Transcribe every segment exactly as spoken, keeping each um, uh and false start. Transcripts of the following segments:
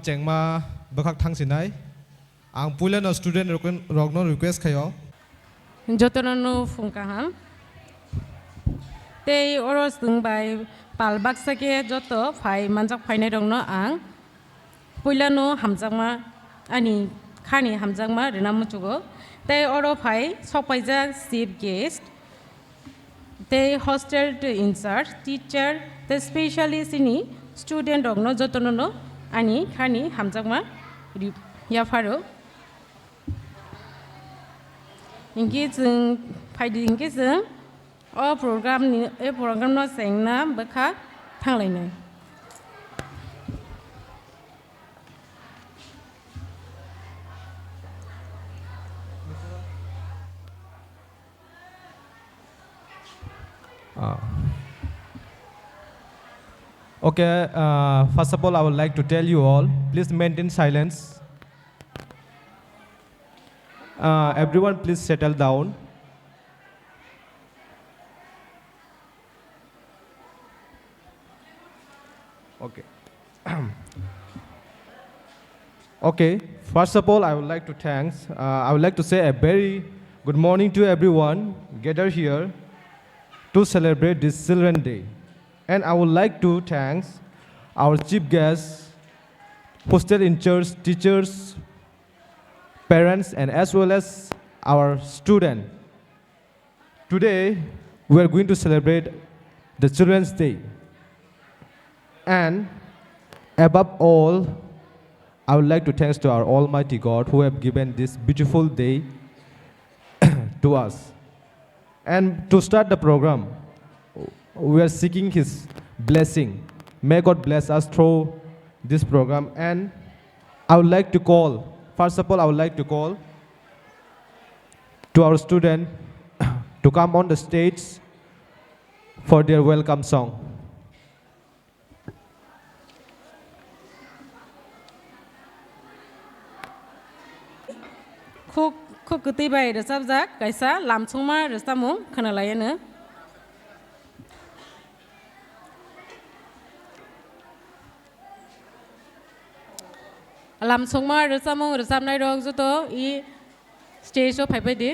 Chengma bwkhak thangsinai. Ang puilano student rokno request khaio. Jotono no phung kaham. Tei oro chwng bai pal baksa khe joto phai manjak phainai rokno ang puilano hamjakma, ani khani hamjakma rwna muchugo. Tei oro phai sokpaijak chief guest, tei hostel in charge, teacher, tei specially chini student rokno jotono no ani khani hamjakma ri-, yapharo. Hinkhe chwng phaidi hinkhe chwng o program ni, e program no chengna bwkha thanglainai. Uh, okay, uh, first of all, I would like to tell you all, please maintain silence. Uh, everyone, please settle down. Okay. Okay, first of all, I would like to thanks, uh, I would like to say a very good morning to everyone gathered here to celebrate this Children Day. And I would like to thanks our chief guests, hostel in charge, teachers, parents, and as well as our student. Today, we are going to celebrate the Children's Day. And above all, I would like to thanks to our Almighty God who have given this beautiful day to us. And to start the program, we are seeking His blessing. May God bless us through this program. And I would like to call, first of all, I would like to call to our student to come on the stage for their welcome song. Khuk, khuk kwtwi bai rwchapjak kaisa lamsongma rwchapmung khwnalaiano. Lamsongma rwchapmung rwchapnairok joto i stage o phaibai di.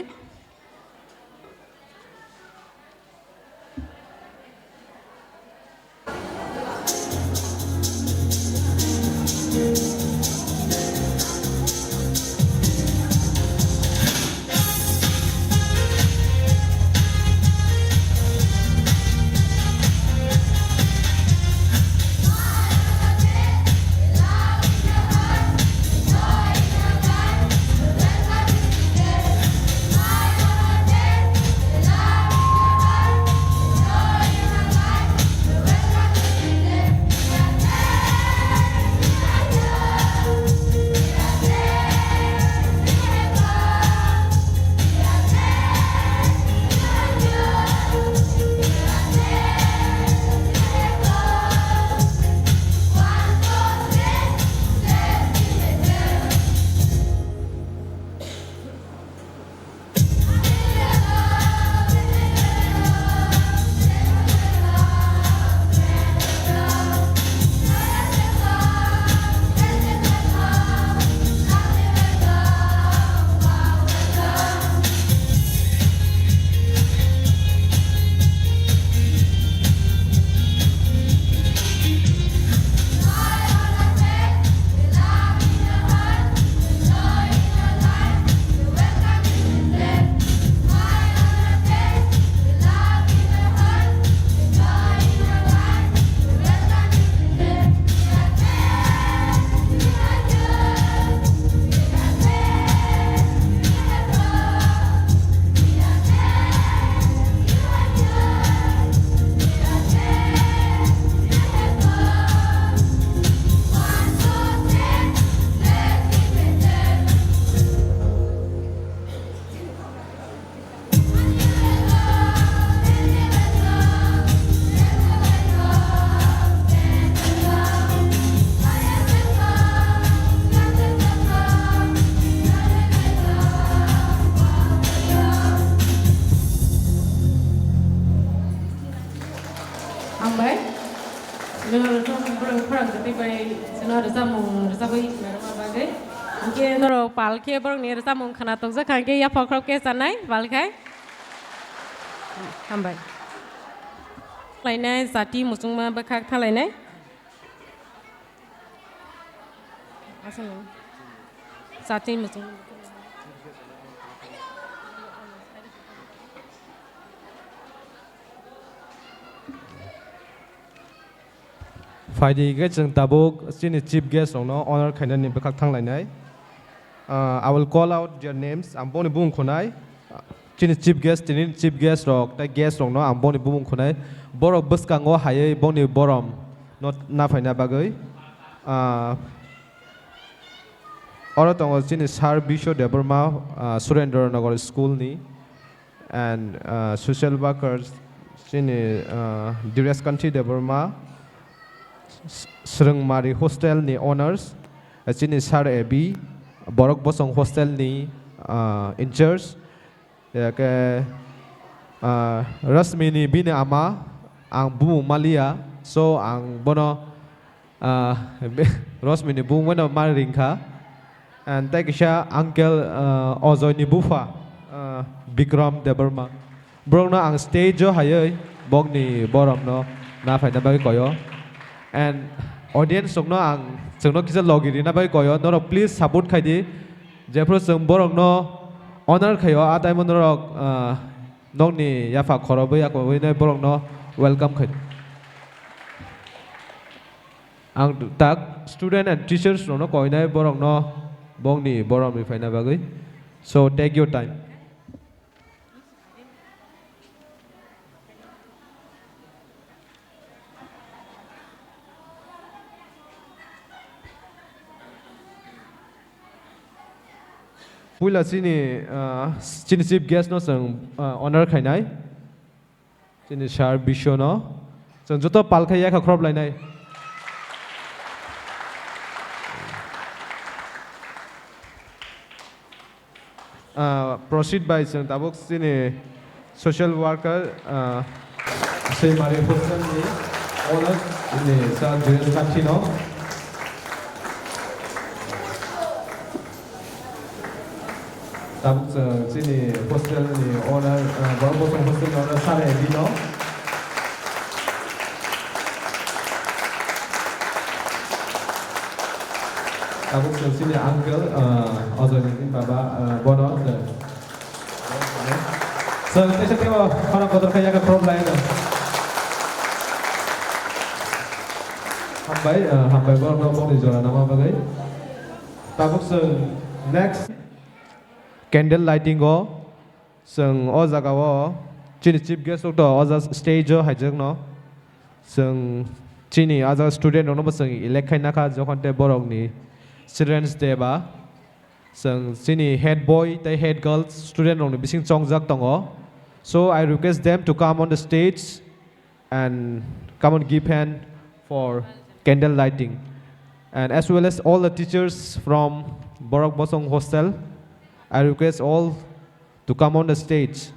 No rwchapmung rwchapwi khna rwma bagwi. Hinkhe norok pal khe borokni rwchapmung khna tokjak kha, hinkhe yapha khorop khe chanai pal khai. Hambai. Lainai jati muchungma bwkhak thalainai. Aswk. Jati muchung. Phaidi hwnkhe chwng tabuk chini chief guest rokno honor khainani bwkhak thanglainai. Uh, I will call out their names. Ang boni bumung khunai. Chini chief guest, tini chief guest rok tei guest rokno ang boni bumung khunai. Borok bwskango haywi boni borom no naphaina bagwi. Uh, oro tongo chini Sir Biswa Debbarma, uh, Surendra Nagar School ni. And, uh, social workers, chini, uh, Direskanthi Debbarma, S-, Srwngmari hostel ni owners, uh, chini Sir A B, Borok Bosong hostel ni, uh, in charge, ya khe, uh, Rashmi ni bini ama, ang bumung maliya, so ang bono Ah, be-, Rosmini bumungno ma ringkha. And tei kisa uncle, ah, Ojoy ni bupha, ah, Bikram Debbarma. Borokno ang stage o haywi bokni boromno naphaina bagwi koyo. And audience rokno ang chwngno kisa logi rina bagwi koyo. Norok please support khaidi. Jephru chwng borokno honor khaio, a time o norok, ah, nokni yapha khorobwi akwbwi nai borokno welcome khai. Ang tak student and teachers rokno koinai borokno bongni boromni phaina bagwi. So take your time. Puila chini, ah, chini chief guest no chwng, ah, honor khainai. Chini Sir Bishono. Chwng joto palkhai yakha khorop lainai. Ah, proceed by chwng tabuk chini social worker, ah, Srimari Hostel ni owner, chini Sir Julius Kathino. Tabuk chwng chini hostel ni owner, ah, Borok Bosong hostel ni owner Sir Edino. Tabuk chwng chini uncle, ah, Ojoy ni baba, ah, bono chwng. Chwng teisa teibo khorang kotor khe yakha khorop lai no. Hambai, ah, hambai borokno bongni jora nangma bagwi. Tabuk chwng next candle lighting o chwng o jaga o chini chief guest rok to o ja stage o haijakno chwng chini o jaga student rokno bo chwng elect khaina kha jokhon tei borokni Children's Day ba chwng chini head boy tei head girl student rokni bising chongjak tongo. So I request them to come on the stage and come and give hand for candle lighting. And as well as all the teachers from Borok Bosong Hostel, I request all to come on the stage.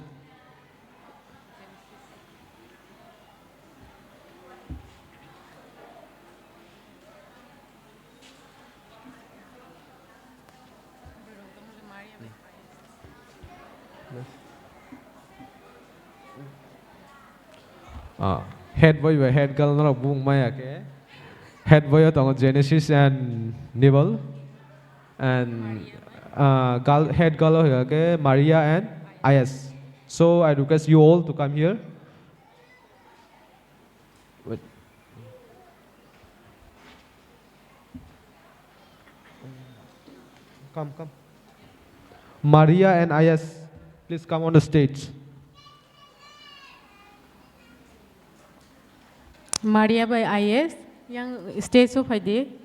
Ah, head boy bai head girl norok bung maya khe. Head boy o tongo Genesis and Nibal. And, ah, girl, head girl o hwnkhe Maria and Ayas. So I request you all to come here. Wait. Come, come. Maria and Ayas, please come on the stage. Maria bai Ayas, yang stage o phaidi.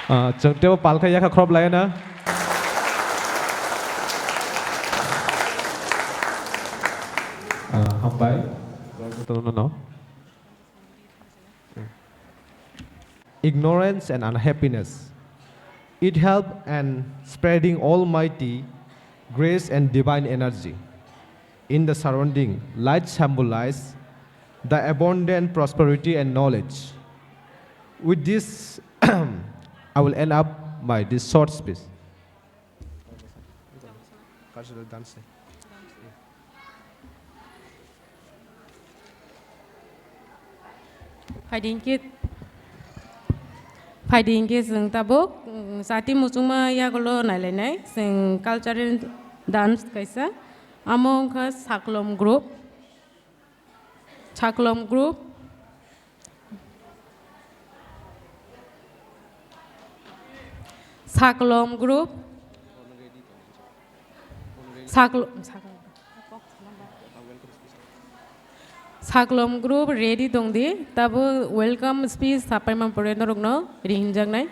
Ah, chwng teibo palkha yakha khorop laina. Hambai. No, no, no. Ignorance and unhappiness. It help in spreading almighty grace and divine energy. In the surrounding, light symbolize the abundant prosperity and knowledge. With this, I will end up my this short speech. Cultural dance. Phaidi hinkhe, phaidi hinkhe chwng tabuk, mm, chati muchungma yagulo nailainai, chwng cultural dance kaisa, amo wngkha Saklom group. Saklom group. Saklom group. Saklo-, Saklom group ready tongdi. Tabo welcome speech sapaima pore norokno ringjaknai.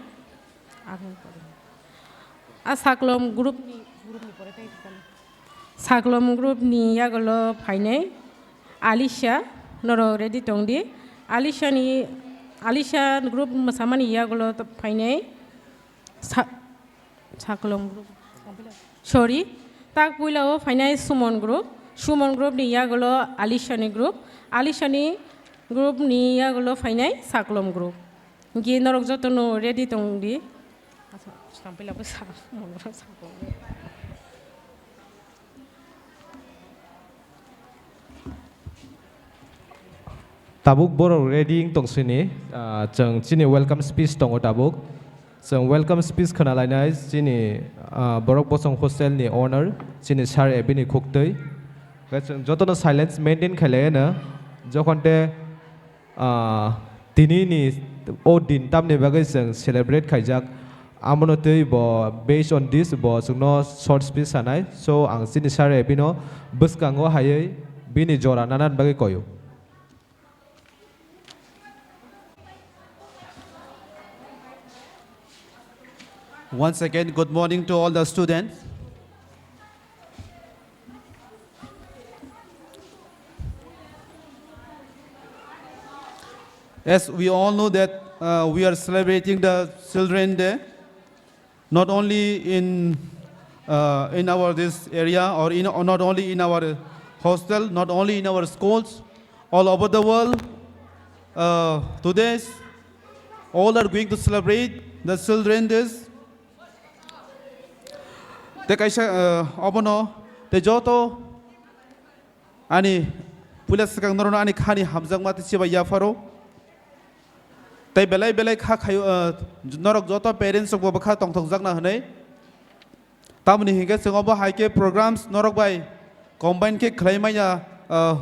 A Saklom group ni, group ni pore tei Saklom group ni yagulo phainai Alisha, norok ready tongdi. Alisha ni, Alisha group mwsamani yagulo to phainai Sa-, Saklom group. Sorry, tak puila o phainai Sumon group. Sumon group ni yagulo Alisha ni group. Alisha ni group ni yagulo phainai Saklom group. Hinkhe norok jotono ready tongdi. Asa, sampila bo sa, mono sa. Tabuk borok ready wng tong sini, ah, chwng chini welcome speech tongo tabuk. Chwng welcome speech khna lainai chini, ah, borok bosong hostel ni owner, chini sir Abini khuktwi. Khe chwng jotono silence maintain khai laino, jokhon te, ah, tini ni o din tamni bagwi chwng celebrate khaijak. Amono twi bo based on this bo chwngno short speech sanai. So ang chini sir Abino bwskango haywi bini jora nanan bagwi koyo. Once again, good morning to all the students. As we all know that, uh, we are celebrating the Children Day, not only in, uh, in our this area or in, or not only in our hostel, not only in our schools, all over the world. Uh, today, all are going to celebrate the Children Days. Tei kaisa, uh, obono tei joto ani puila swkang norokno ani khani hamjakma tei chibai yapharo. Tei belai belai kha khaio, uh, norok joto parents rokbo bwkha tongthokjakna hwnwi. Tamoni hinkhe chwng obo hai khe programs norok bai combine khe khlai manya, ah,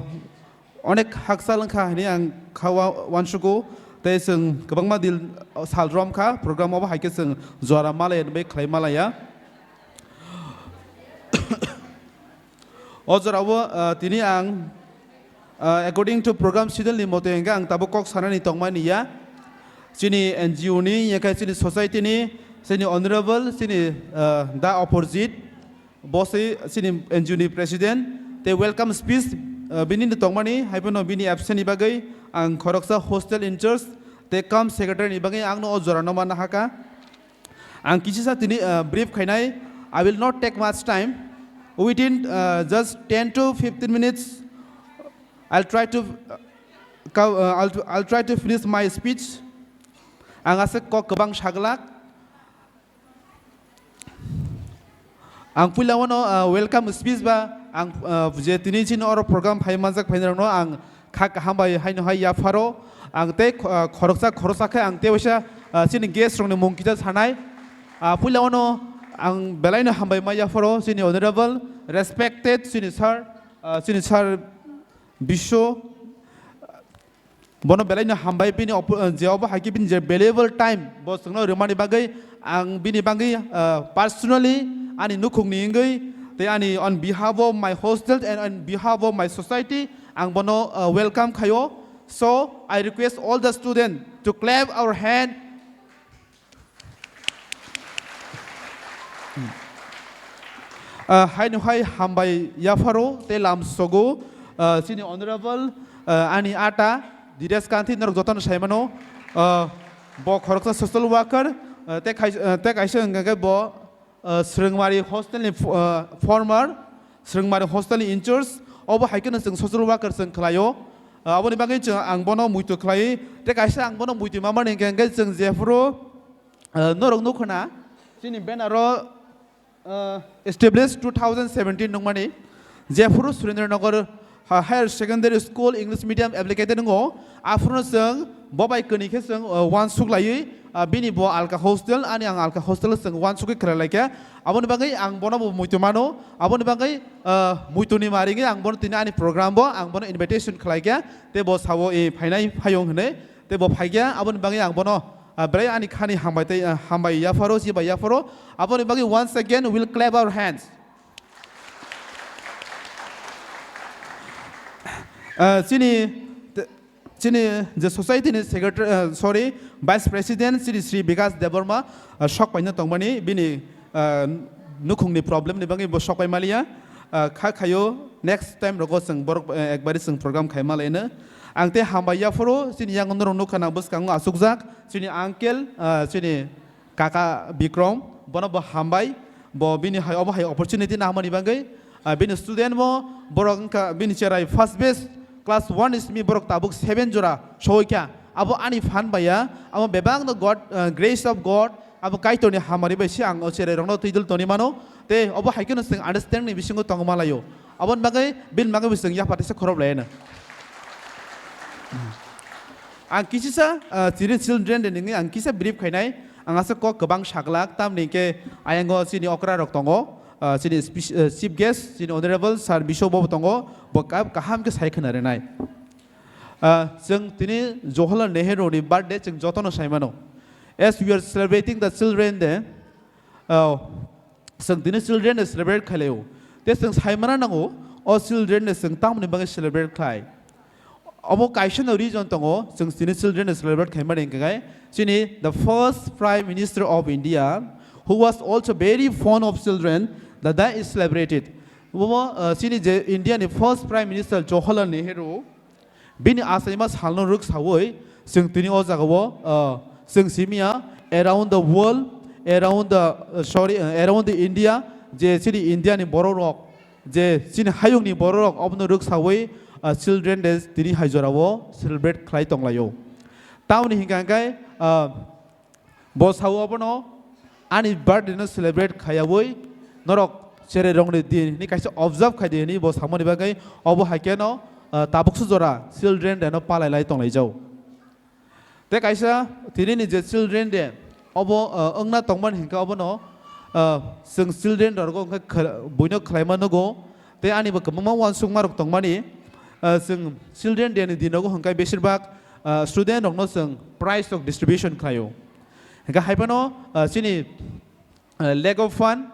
onek hakchal wngkha hwnwi ang kha wa-, uansugo. Tei chwng kwbangma dil, ah, sal rom kha program obo hai khe chwng jora malaya bai khlai malaya. O jorao, ah, tini ang, ah, according to program schedule ni mote hingke ang tabuk kok sanani tongmani ya. Chini N G O ni, ya khe chini society ni, chini honorable, chini, ah, da opposite, bo se chini N G O ni president, te welcome speech, ah, bini ni tongmani, haiphano bini absent ni bagwi ang khoroksa hostel in charge, te kam secretary ni bagwi ang no o jora no manna haka. Ang kisisa tini, uh, brief khainai. I will not take much time. Within, uh, just ten to fifteen minutes, I'll try to, uh, co-, uh, I'll, I'll try to finish my speech. Ang aswk kok kwbang saglak. Ang puila wano, uh, welcome speech ba ang, uh, je tini chini oro program phai manjak phainai rokno ang kha kaham bai haino hai yapharo. Ang tei kho-, ah, khoroksa khoroksa khe ang tei waisa, ah, chini guest rokni mung kisa sanai. Ah, puila wano ang belaino hambai ma yapharo chini honorable, respected chini sir, ah, chini sir Biswo. Bono belaino hambai bini opo-, ah, je obo hai khe bini je valuable time bo chwngno rwmani bagwi ang bini bagwi, ah, personally ani nukhungni wngwi tei ani on behalf of my hostel and on behalf of my society ang bono, ah, welcome khaio. So, I request all the students to clap our hand. Ah, haino hai hambai yapharo tei lam sogo. Uh, chini honorable, uh, ani ata Diresh Kanti, norok jotono sai mano. Uh, bo khoroksa social worker, uh, tei khai-, uh, tei kaisa hwnkha khe bo, uh, Swrwngmari hostel ni fo-, uh, former Swrwngmari hostel ni in charge. Obo hai kheno chwng social worker chwng khlaio. Uh, aboni bagwi chwng, ang bono muitu khlaiwi, tei kaisa ang bono muitu mamani hwnkha khe chwng jephuru, uh, norok nukho na chini banner o, uh, established two thousand seventeen nungmani, jephuru Surendrannagar, ha-, Higher Secondary School English Medium applicated wngo, aphuru chwng bo bai kwnwi khe chwng, uh, uansuk laiwi, uh, bini bo alka hostel, ani ang alka hostel chwng uansugwi khlai laikha. Aboni bagwi ang bono bo muitu mano, aboni bagwi, uh, muituni maringwi ang bono tini ani program bo ang bono invitation khlai kha, tei bo sao, "E, phainai phayung," hwnwi, tei bo phaikha, aboni bagwi ang bono, ah, belai ani khani hambai tei, ah, hambai yapharo, chibai yapharo. Aboni bagwi once again we'll clap our hands. Ah, chini, te-, chini je society ni secretary, ah, sorry, vice president chini Sri Bikas Debbarma, ah, sok paina tongmani bini, ah, nukhungni problem ni bagwi bo sok pai maliya. Ah, kha khayo next time rogo chwng borok, eh, ekbari chwng program khai malaino. Ang tei hambai yaphuru chini yang norok nukha na bwskango achukjak chini uncle, ah, chini kaka Bikrom, bono bo hambai, bo bini hai obo hai opportunity nangmani bagwi, ah, bini student bo borok wngkha bini cherai first batch class one ni simi borok tabuk seven jora soikha. Abo ani phan baiya, abo bebak no God, ah, grace of God, abo Kaitorni hamari bai se ang o cherai rokno twijol toni mano, tei obo hai kheno chwng understanding ni bisingo tongma laio. Aboni bagwi bini bagwi bo chwng yapha teisa khorop laino. Ang kisisa, ah, chini children de nini ang kisa brief khainai. Ang asa kok kwbang saglak, tamni ke ayango chini okra rok tongo, ah, chini speci-, ah, chief guest, chini honorable sir Bisho Bobo tongo, bo ka-, kaham ke sai khna renai. Ah, chwng tini Jawaharlal Nehru ni birthday chwng jotono sai mano. As we are celebrating the children day, ah, chwng tini children day celebrate khailai o. Tei chwng sai mana nango, o children day chwng tamoni bagwi celebrate khlai. Obo kaisa no reason tongo, chwng tini children day celebrate khaimani hwnkhe chini the first Prime Minister of India, who was also very fond of children, the day is celebrated. Obo, uh, chini je India ni first Prime Minister Jawaharlal Nehru, bini achaima salno rwksawi, chwng tini o jagao, uh, chwng simiya around the world, around the, uh, sorry, uh, around the India, je chini India ni borok rok, je chini hayung ni borok rok, obono rwksawi, uh, Children Day tini hai jorao celebrate khlai tonglaio. Tamoni hinkha khe, uh, Bo sao obono ani birthday no celebrate khaiyawi norok cherai rokni din ni kaisa observe khaidi hwnwi bo samani bagwi obo hai kheno, ah, tabuksa jora Children Day no palai lai tonglaijao. Tei kaisa tini ni je Children Day obo, ah, wngna tongmani hinkhe obono, ah, chwng children rok hwnkhe khwla-, buino khwlaima nugo. Tei ani bo kwbangma uansukma rok tongmani, ah, chwng Children Day ni dinogo hwnkhe besir bak, ah, student rokno chwng prize rok distribution khlaio. Hingke hai phano, ah, chini, ah, lack of fund,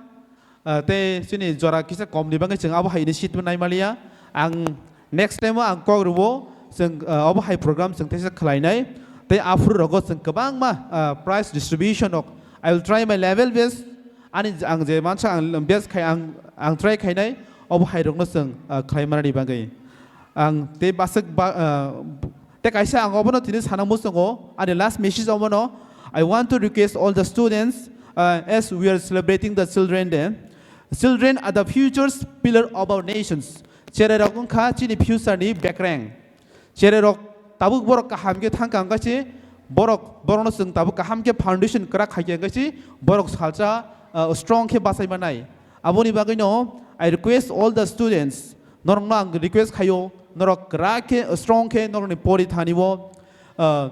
ah, tei chini jora kisa kom ni bagwi chwng abo hai initiative nai maliya. Ang next time o ang kok rwo chwng, ah, abo hai program chwng teisa khlai nai. Tei aphuru rogo chwng kwbangma, ah, prize distribution rok. I will try my level best. Ani ang je mansa ang best khai ang, ang try khai nai. Obo hai rokno chwng, ah, khlai mani bagwi. Ang tei baswk ba, ah, Tei kaisa ang obono tini sana muchungo, ani last message obono, I want to request all the students, uh, as we are celebrating the Children Day. Children are the future's pillar of our nations. Cherai rok wngkha chini future ni bekreng. Cherai rok tabuk borok kaham khe thangkha wngkha si, borok, borokno chwng tabuk kaham khe foundation kwrak khai khe wngkha si, borok salsa, uh, strong khe bachai manai. Aboni bagwino, I request all the students, norokno ang request khaio, norok kwrak khe, strong khe, norokni pori thani o, ah,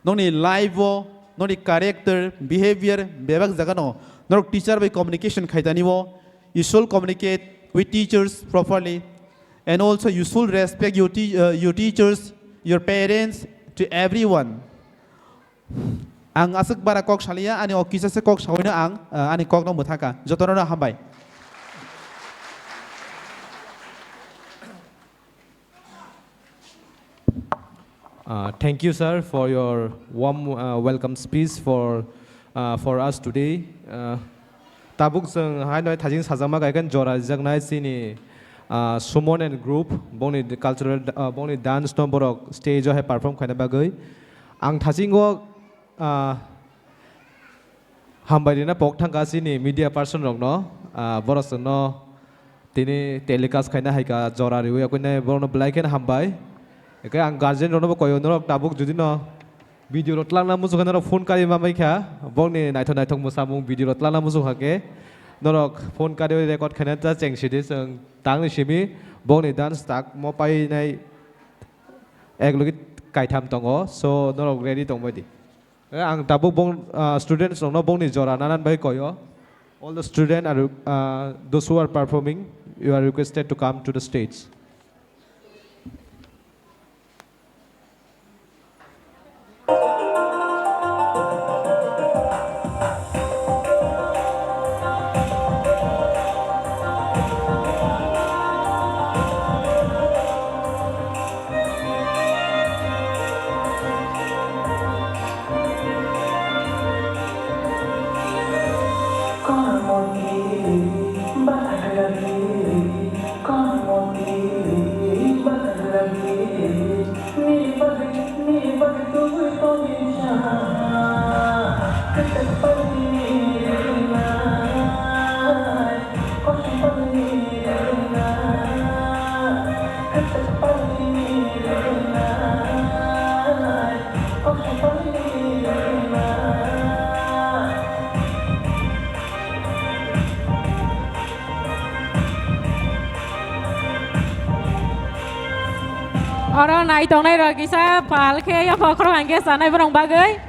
nokni life o, nokni character, behavior, bebak jaga no, norok teacher bai communication khai tani o, you should communicate with teachers properly, and also you should respect your te-, ah, your teachers, your parents, to everyone. Ang aswk bara kok saliya, ani o kisa se kok sawi no ang, ah, ani kok no mwthaka. Jotono no hambai. Uh, thank you, sir, for your warm uh, welcome speech for uh, for us today. Uh, tabuk chwng hai noi thajin sajama gaikan jora rijaknai chini ah, Suman and Group, bongni cultural, ah, bongni dance no borok stage o hai perform khaina bagwi. Ang thasingo, ah, hambai rina pok thangkha chini media person rokno, ah, borok chwngno tini telecast khaina hai kha jora riwi, okhorni borokno belai kheno hambai. Hwnkhe ang guardian rokno bo koyo, norok tabuk jodi no video rok twlangna muchung kha, norok phone kari ma mai kha, bongni naithok naithok mwsamung video rok twlangna muchung kha khe, norok phone kari record khaina ta cheng sidi, chwng tangni simi bongni dance tak mo painai ek logi kaitham tongo, so norok ready tongbai di. Eh, ang tabuk bong, ah, students rokno bongni jora nanan bai koyo. All the student are, uh, those who are performing, you are requested to come to the stage. Oro nai tongnai rok kisa pal khe yapha khorok hangke chanai borok bagwi.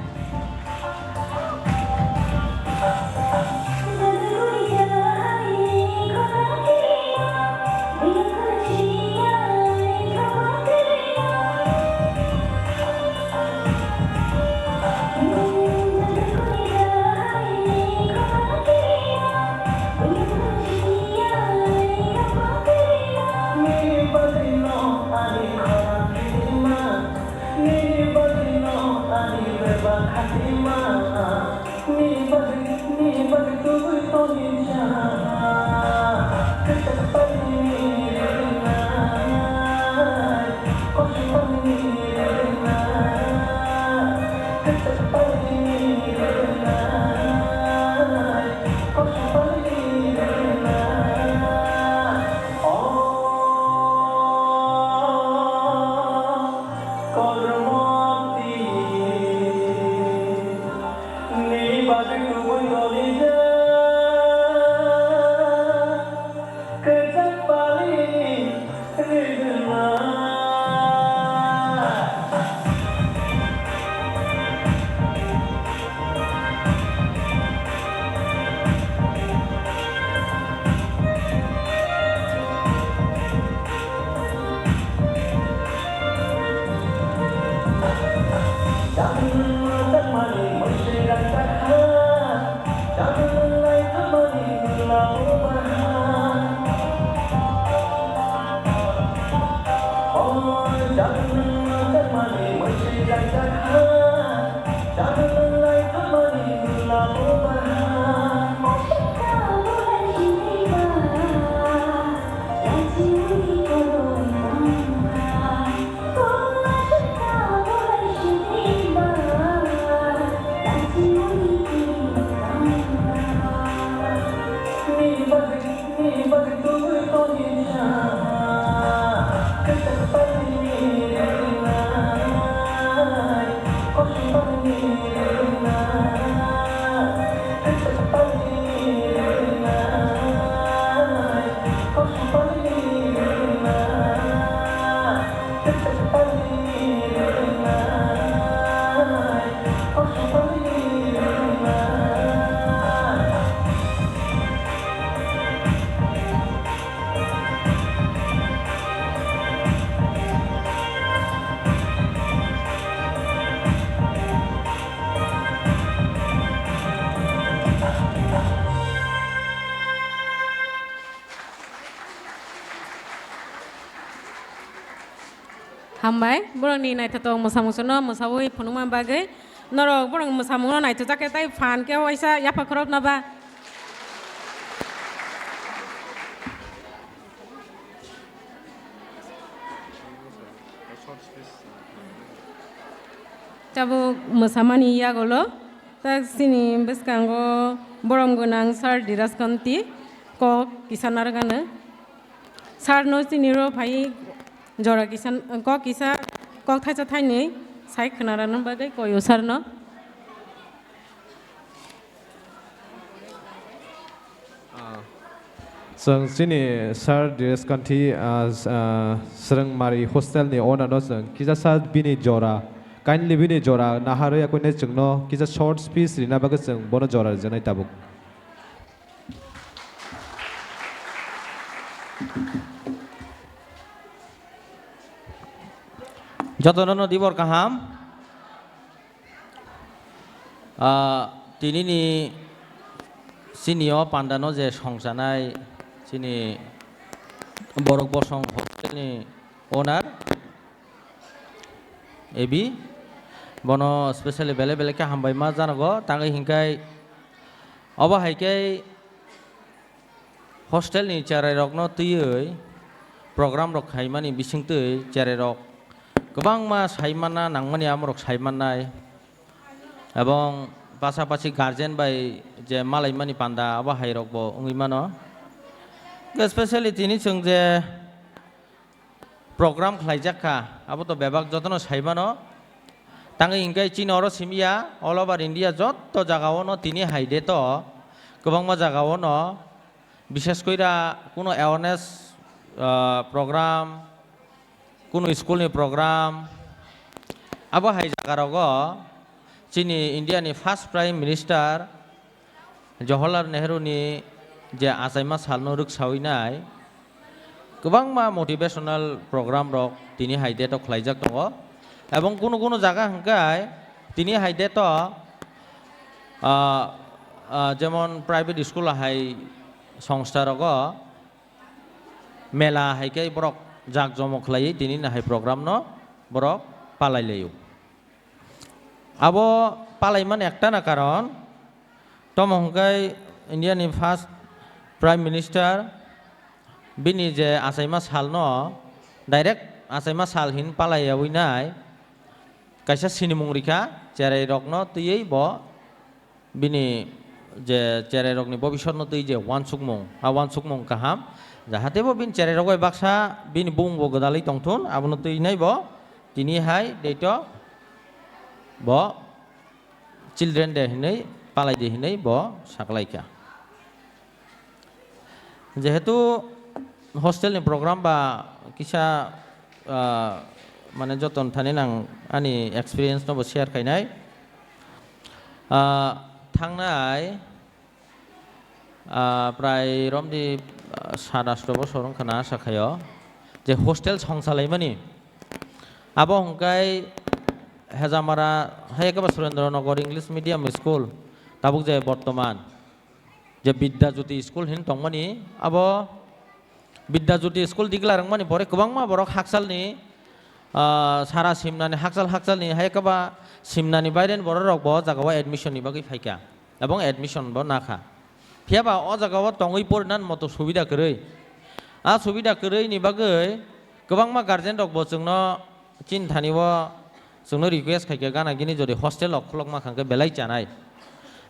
Hambai, borokni naithotok mwsamungsono mwsawi phunukma bagwi. Norok borok mwsamungno naithotok khe tei phan khe waisa yapha khorokna ba. Tabuk mwsamani yagulo tak chini bwskango borom gwnang Sir Dhiraj Kanti kok kisa narwkano. Sir no chini ro phai jora kisa kok kisa kok thaisa thainwi sai khwnarwna bagwi koyo sir no. Ah. Chwng chini Sir Dhiraj Kanti, ah, s-, ah, Swrwngmari hostel ni owner no chwng kisa sa bini jora, kindly bini jora naharwi akwini chwngno kisa short speech rina bagwi chwng bono jora rijaknai tabuk. Jotono no dibor kaham. Ah, tinini chini o pandano je songchanai chini Borok Bosong hostel ni owner, A B, bono specially belai belai khe hambai ma janago, tangwi hinkhai obo hai khe hostel ni cherai rok no twiwi program rok khaimani bisingtwi cherai rok kwbangma sai manna nangmani amorok sai mannai, ebong pasapasi guardian bai je malaimani panda abo hai rok bo wngwi mano. Especially tini chwng je program khlaijak kha, abo to bebak jotono sai mano. Tangwi hinkhe chini oro simi ya, all over India joto jagao no tini hai de to, kwbangma jagao no, bishes koira kuno awareness, ah, program, kuno school ni program, abo hai jaga rogo chini India ni first Prime Minister Jawaharlal Nehru ni je achaima salno rwksawi nai, kwbangma motivational program rok tini hai date o khlaijak tongo. Ebong kunu kunu jaga hwnkhe tini hai date o, ah, ah, jemon private school hai songstha rogo mela hai khe borok jak jomok khlaiwi tini hai program no borok palai laio. Abo palaimani ektana karon, tomo hwnkhe India ni first Prime Minister bini je achaima salno direct achaima sal hin palaiyawi nai kaisa sinimung rikha, cherai rokno twiwi bo bini je cherai rokni bobisotno twi je uansukmung, a uansukmung kaham, jahate bo bini cherai rok bai baksa bini bumung bo gwdalwi tongthun, abono twi nai bo tini hai date o bo Children Day hinwi palai di hinwi bo saklaikha. Jehetu hostel ni program ba kisa, ah, mane joton thani nang ani experience no bo share khainai. Ah, thangnai, ah, prai romdi, ah, sat asto bosor wngkha na asa khaio je hostel songchalaimani. Abo hwnkhe Hejamara hai khe ba Surendra Nagar English Medium School, tabuk je bortoman je Bidya Jyoti School hin tongmani, abo Bidya Jyoti School declare wngmani pore kwbangma borok hakchalni, ah, sara simnani hakchal hakchalni hai khe ba simnani baireni borok rok bo o jaga o admission ni bagwi phaikha, ebong admission bo nakha. Phiya ba o jaga o tongwi porinani moto subida kwrwi. A subida kwrwi ni bagwi kwbangma guardian rok bo chwngno Chini thani o chwngno request khaikha gana gini jodi hostel rok khulokma khangkhe belai chanai.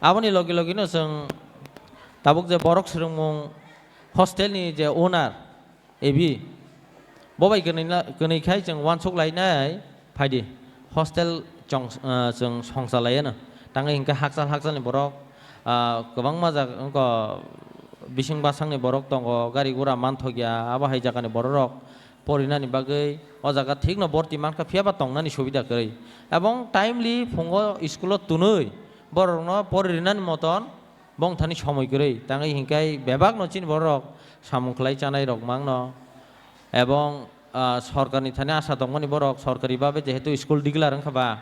Aboni logi logino chwng tabuk je borok swrwngmung hostel ni je owner A B, bo bai kwnwi na, kwnwi khai chwng uansuk lainai phaidi hostel chong, ah, chwng songcha laiano. Tangwi hinkhe hakchal hakchalni borok, ah, kwbangma jaga wngkha bising bwsakni borok tongo, gari gura manthokya, abo hai jagani borok rok porinani bagwi o jaga thikno borti mankha, phiya ba tongnani subida kwrwi. Ebong timely phungo school-o twnwi borokno poririnani moton bongthani somoi kwrwi. Tangwi hinkhe bebakno chini borok samung khlai chanai rok mangno. Ebong, ah, sorkarni thani asa tongmani borok, sorkari babe jehetu school declare wngkha ba,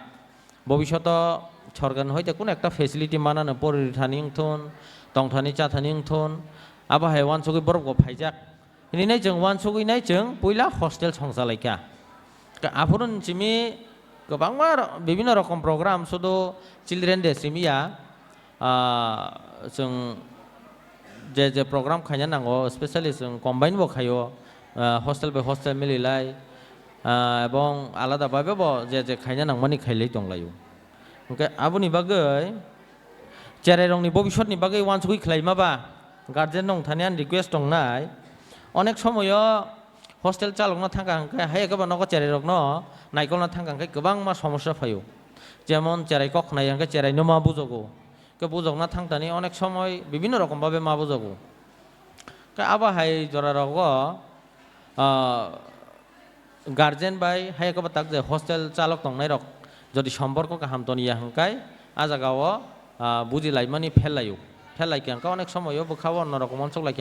bobishoto sorkarni hoite kuno ekta facility manano, poriri thani wngthun, tongthani chathani wngthun, abo hai uansugwi borok bo phaijak. Hinwi nai chwng uansugwi nai chwng puila hostel songchalaikha. Ka-, aphuru ni simi kwbangma ro-, bibinno rokom program, sudu Children Day simi ya, ah, chwng je je program khaina nango, specially chwng combine bo khaio, ah, hostel bai hostel mililai, ah, ebong alada bhabe bo je je khaina nangmani khailai tonglaio. Hwnkhe aboni bagwi cherairokni bobiswtni bagwi uansugwi khlaima ba guardian rok thani ani request tongnai, onek somoyo hostel chalokna thangkha hwnkhe hai eke ba nogo cherairokno naikolna thangkha hwnkhe kwbangma somosya phaio. Jemon cherai kok khnai hwnkhe cheraino ma bujogo. Khe bujokna thangtani onek somoi bibinno rokom bhabe ma bujogo. Khe abo hai jora rogo, ah, guardian bai hai eke ba tak je hostel chalok tongnai rok jodi somporko kaham toniya hwnkhe a jagao, ah, buji laimani phel laio. Phel laikha hwnkhe onek somoio bwkhao onno rokom uansuk laikha.